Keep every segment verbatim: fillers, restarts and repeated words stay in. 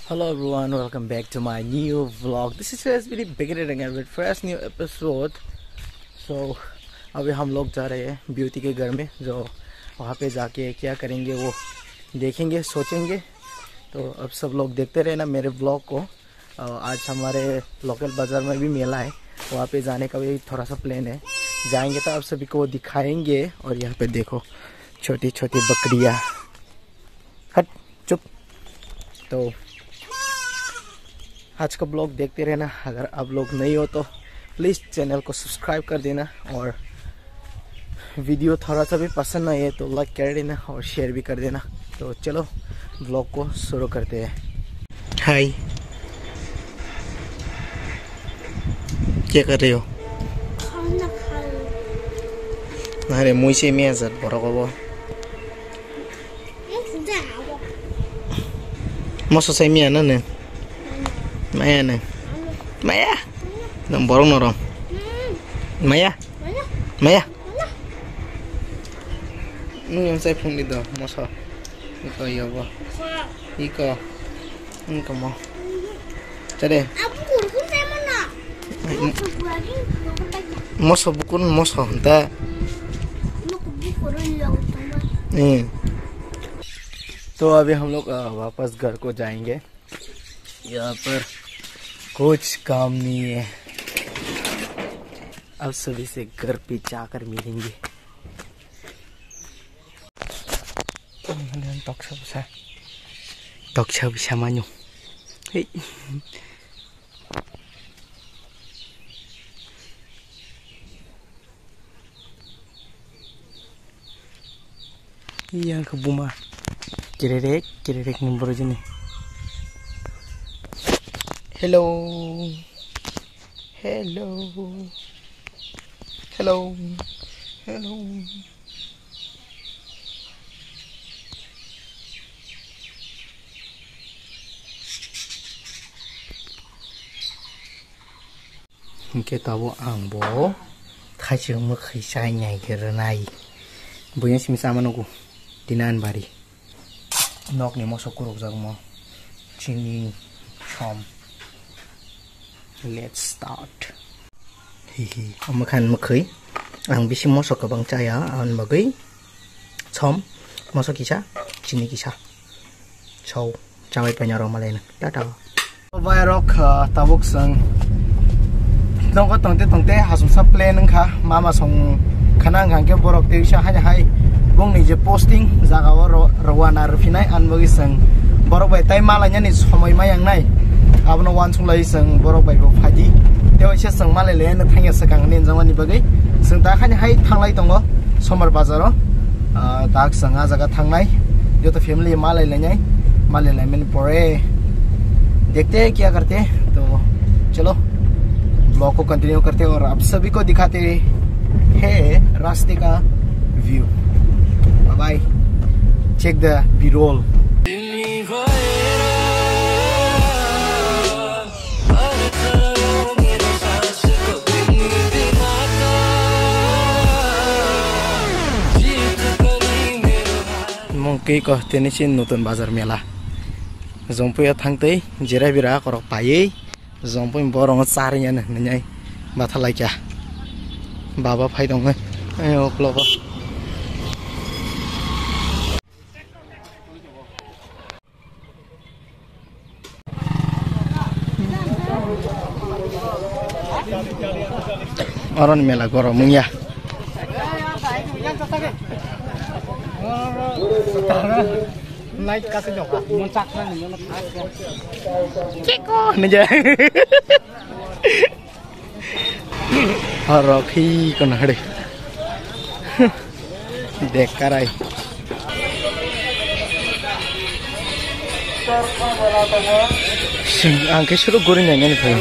Hello everyone, welcome back to my new vlog. This is S B D beginning again with fresh new episode. So अभी हम लोग जा रहे हैं ब्यूटी के घर में, जो वहाँ पे जाके क्या करेंगे वो देखेंगे, सोचेंगे। तो अब सब लोग देखते रहना मेरे ब्लॉग को। अ, आज हमारे लोकल बाज़ार में भी मेला है, वहाँ पे जाने का भी थोड़ा सा प्लान है। जाएंगे तो आप सभी को दिखाएंगे। और यहाँ पे देखो, छोटी छोटी बकरियाँ। हट, चुप। तो आज का ब्लॉग देखते रहना। अगर आप लोग नए हो तो प्लीज़ चैनल को सब्सक्राइब कर देना, और वीडियो थोड़ा सा भी पसंद आए तो लाइक कर देना और शेयर भी कर देना। तो चलो, ब्लॉग को शुरू करते हैं। हाय, क्या कर रहे हो? खाना खा रहे हैं। अरे, मुझसे मैं जब बड़ा को वो। Moso sai maya na ne? Maya ne? Maya? Nang borok norong. Maya? Maya? Nung yang sai phung di do, moso. Iko yobo. Iko. Iko mo. Tade. Moso bukun moso da. Hmm. तो अभी हम लोग, अ, वापस घर को जाएंगे। यहाँ पर कुछ काम नहीं है। अब सभी से घर पे जाकर मिलेंगे। Toksa bisa. Toksa bisa manyo. Hei. Yang ke buma. Kererek, kererek ni borok jini. Hello. Hello. Hello. Hello. Hingke tabuk ang bo thaising mwkhwi chai nai khe rwnai. Buino simi sama nugo, tini ani bari. Nokni moso kurukjakmo, chini, som. Let's start. Hihi, omo khan mwkhwi. Ang bisi moso kwbang chaya, aboni bagwi som, moso kisa, chini kisa. Chao, chabai paina rok malai na. Tata. Bai rok, ah, tabuk seng. Nongo tongte tongte hasumsa plan wngkha. Mama song khana wngkha hwnkhe borok tei bisa hai hai. Bongni je posting jaga o ro-, rwna rwphinai, ani bagwi seng. Borok bai tai malainani somoi ma yangnai. Abono uansuk lai seng borok bai bo phaidi. Tei waisa seng malai lai no thangya swkang hinwi wngjakmani bagwi. Seng ta khani hai thanglai tongo Sombar bazaro. Ah, tak seng ah jaga thangnai. Joto family malai lainai. Malai laimani pore. देखते हैं क्या करते हैं। तो चलो, vlog को continue करते हैं और आप सभी को दिखाते हैं रास्ते का view। Bye bye। Check the B-roll। Mungki ko tini si nutun bazar mela. Jompuya thangtwi jirai bira korok paiwi. Jompuya borok charwngya nai batha laikya. Baba phai tongkhe. Ayok logo. Oron mela gorom wngya. Cheko hinwi. Horok hi kono hade. Dek karai. Sing, ang khe suru guri nai nani phai.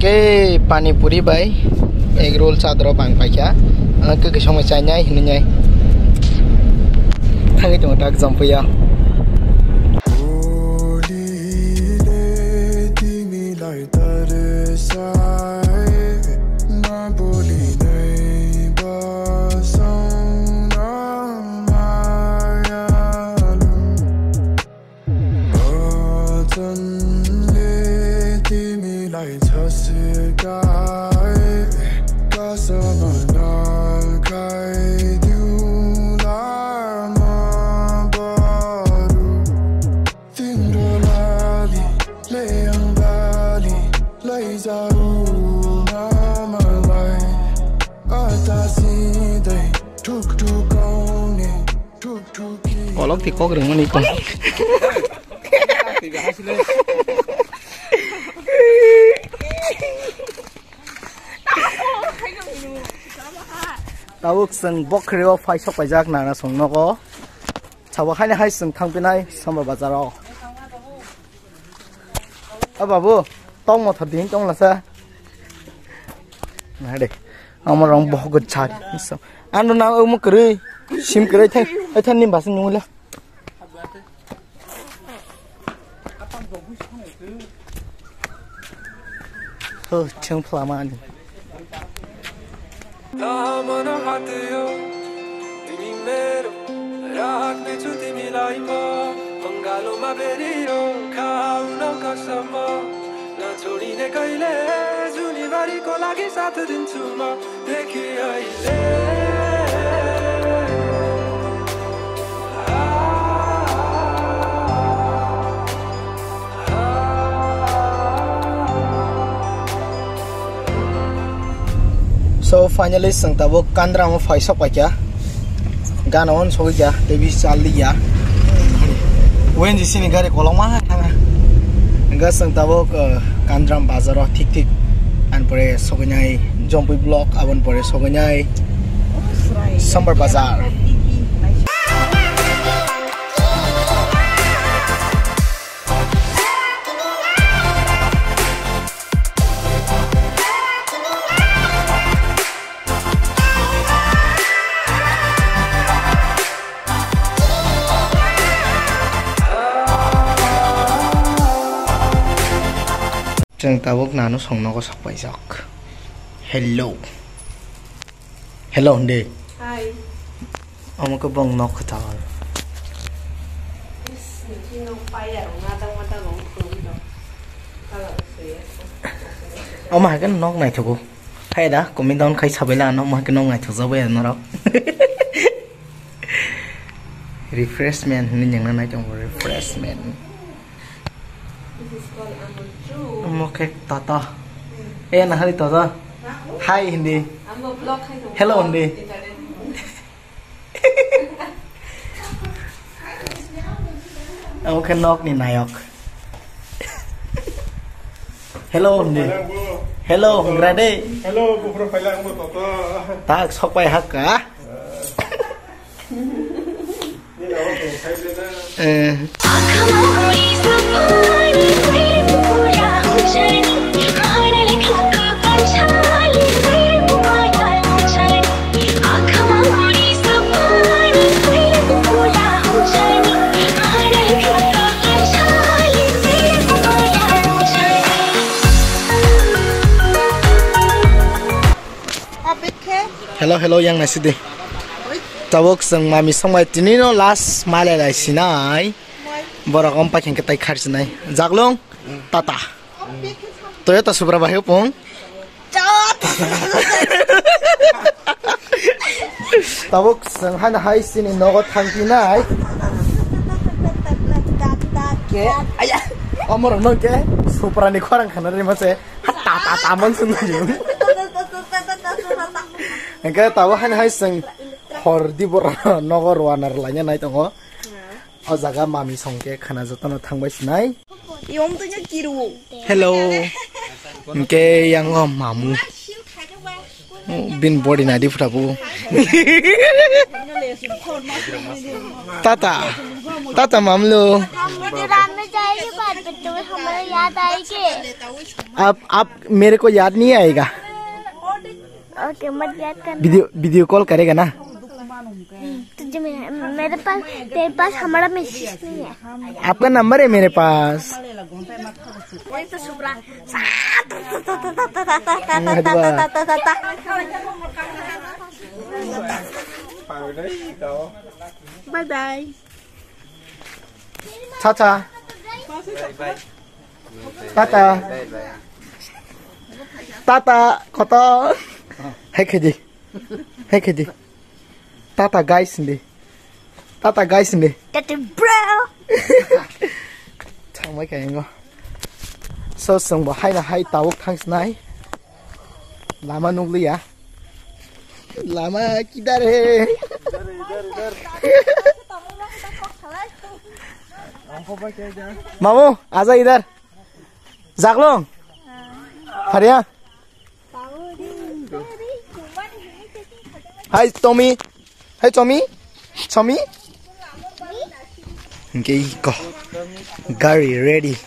Ei pani puri bai egg roll chadro bang paikha. Ang khe kisong chainai hinwi nai. Thangwi tongo tak jompuya. Bajanle timilain chasekai, kasama nalkai diu lama baru. Tinro lali, leyang bali, leizau namalai. Atasi dei, tuk tuk kau ni. Kolok ti kok rwngmani kok. Tabuk chwng Bokhrio phai sok paijak nana song nogo. Sabo haino hai chwng thang pinai Sambal Bazar o. O babu, tong mothor din tong lasa. Na de. Amo rong bohok gachari. Ano na omo kwrwi. Sim kwrwi thai. Ai thani bas nungla. Ho, cheng phlama ani. Lamano hatio, tini mero, rak me chu timi laima, pangalo ma beriro, khau no kasama, na chori ne kaile, juni bari ko lagi sat din chuma, dekhi aile. So finally chwng tabuk Kandram o phai sok paikha. Gana on sogwi kha, tei bisi chal li ya. Wenji sini gari kolokma thanga. Hingga chwng tabuk, uh, Kandram bazar o thik thik. An pore sogwi nai Jompui block, abon pore sogwi nai Sambar bazar. Chwng tabuk nano song nogo sok paijak. Hello. Hello, hindi. Hi. Omo khe bong nok kwtal. Is, nini nok paya rok ngadak madak rok khulum rok. Kala usui ya. Omo hai khe nok naithogo. Khai da, kumi down khai sabai la ano, omo hai khe nok naithok jak bai norok. Refreshment hinwi nyangna nai tongo, refreshment. This is called Amul True. Omo khe Tata. Hmm. Eh, nahari Tata. Huh? Hi hindi. Ambo vlog khai tongo. Hello hindi. Internet. Omo khe nokni nayok. Hello hindi. Hello, hungra de. Hello, buphuru phaila, angbo Tata. Tak, sok pai hakka. Eh. Hello, hello, yang nai sidi. Tabuk chwng mami songbai tini no last malai lai sinai. Borok om pakhing khe tai khar sinai. Jaglung, Tata. Toyota Supra bai pung. Tabuk chwng haino hai sini nogo thang pinai. Ke, aya. Omorok no ke Supra ni khorang khana ri mase. Ta, ta, ta, man sung nai. Engke tabo hani hai seng hor di bor nogo rwana rwlaina nai tongo. O jaga mami song ke khana jotono thangbai sinai. Yom to nya kiru. Hello. Engke yang o mamu. Bin body nadi phuta bu. Tata. Tata mamlo. हम मुझे रात में जाएगी बात पे, तुम्हें हमारी याद आएगी। आप, आप मेरे को याद नहीं आएगा। ओके, मत याद करना। वीडियो, वीडियो कॉल करेगा ना? तुझे मेरे, मेरे पास, तेरे पास हमारा मैसेज नहीं है। आपका नंबर है मेरे पास। वही तो सुब्रा। Bye bye. Tata. Tata. Tata, koto. Hai khaidi. Hai khaidi. Tata guys hindi. Tata guys hindi. Tata bro. Thangbai kha ingo. So, songbo hai na hai tawuk thang snai. Lama nukliya. Lama kidar he? Mamu, aja idhar. Jaklong. Phariya. Hai, Tommy. Hai, Tommy. Tommy. Hingke iko. Gari ready.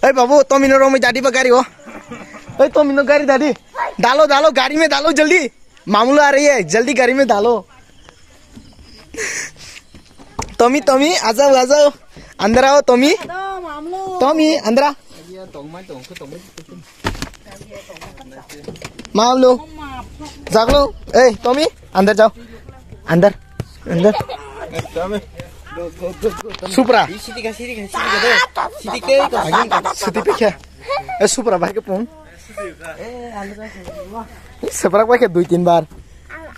Hai, babu, Tommy no romwi dadi ba gari o. Hai, Tommy no gari dadi. Dalo, dalo, gari me dalo, jaldi. मामलो आ रही है, जल्दी गाड़ी में डालो। Tommy, Tommy, आ जाओ, आ जाओ। अंदर आओ, Tommy। Tommy, अंदर आ। मामलो। जागलो। ए, Tommy, अंदर जाओ। अंदर, अंदर। Supra। Siti pe khe? Eh, Supra, bahai khe pung. Seprak bai khe dui tin bar.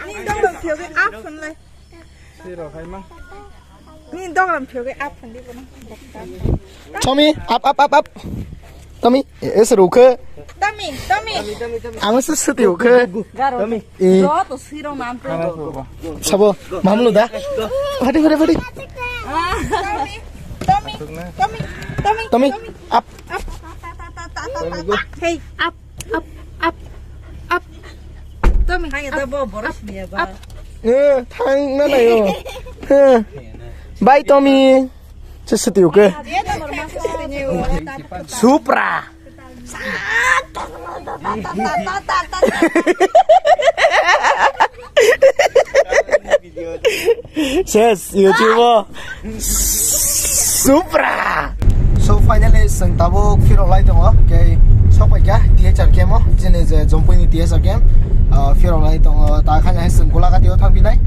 Ni dogram phiyogwi up phone lai. Ni dogram phiyogwi up phone di bono. Tommy, up, up, up, up. Tommy, eh, eh, seru khe. Tommy, Tommy. Ang se seti khe. Tommy. Eh. Sabo, mamlo da. Phadi, phadi, phadi. Tommy, Tommy, Tommy, Tommy, Tommy, Tommy. Up. Hey, up, up, up, up. Tommy, up, up. Eh, thang na na yo. Eh. Bye, Tommy. Seseti khe. Supra. Ses, YouTube o. Supra. So finally, chwng tabuk phirok lai tongo. Khe sok pai kha T H R camp o. Chini je Jompui ni T H R camp. Ah, phirok lai tongo. Ta khanya hai chwng Golagati o thang pinai.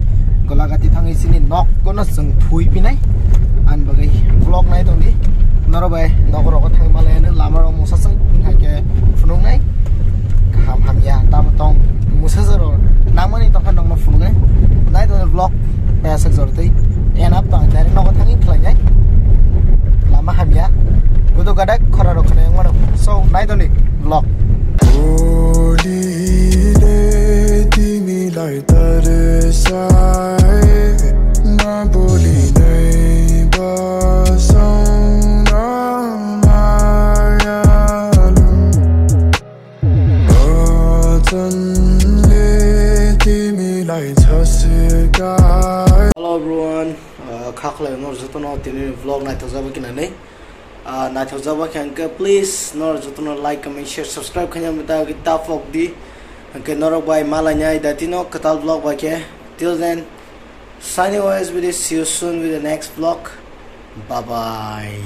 Golagati thangwi chini nok kono chwng thui pinai. An bagwi vlog nai tongdi. Norok bai nok rogo thang malai ano lama rok musa chwng hai khe phunuknai. Kaham hamya tamo tong musa joro nangmani tongkha nokno phunuknai. Nai tongdi vlog payaswk jor tei. End up tong direct nogo thangwi khlainai. Lama hamya. Gudo gadak khora rok khna yang mano. So nai tongdi vlog. Timi lai tarsai na boli nai basang na mayalu. Hello everyone, uh, kha khlai no jotono tini vlog naithok jaba kinani. Ah, naithok jaba khe hwnkhe please norok jotono like, comment, share, subscribe khaina mita ki ta phok di. Hwnkhe norok bai malainai datino kwtal vlog bai khe. Till then, signing off, S B D, see you soon with the next vlog. Bye bye.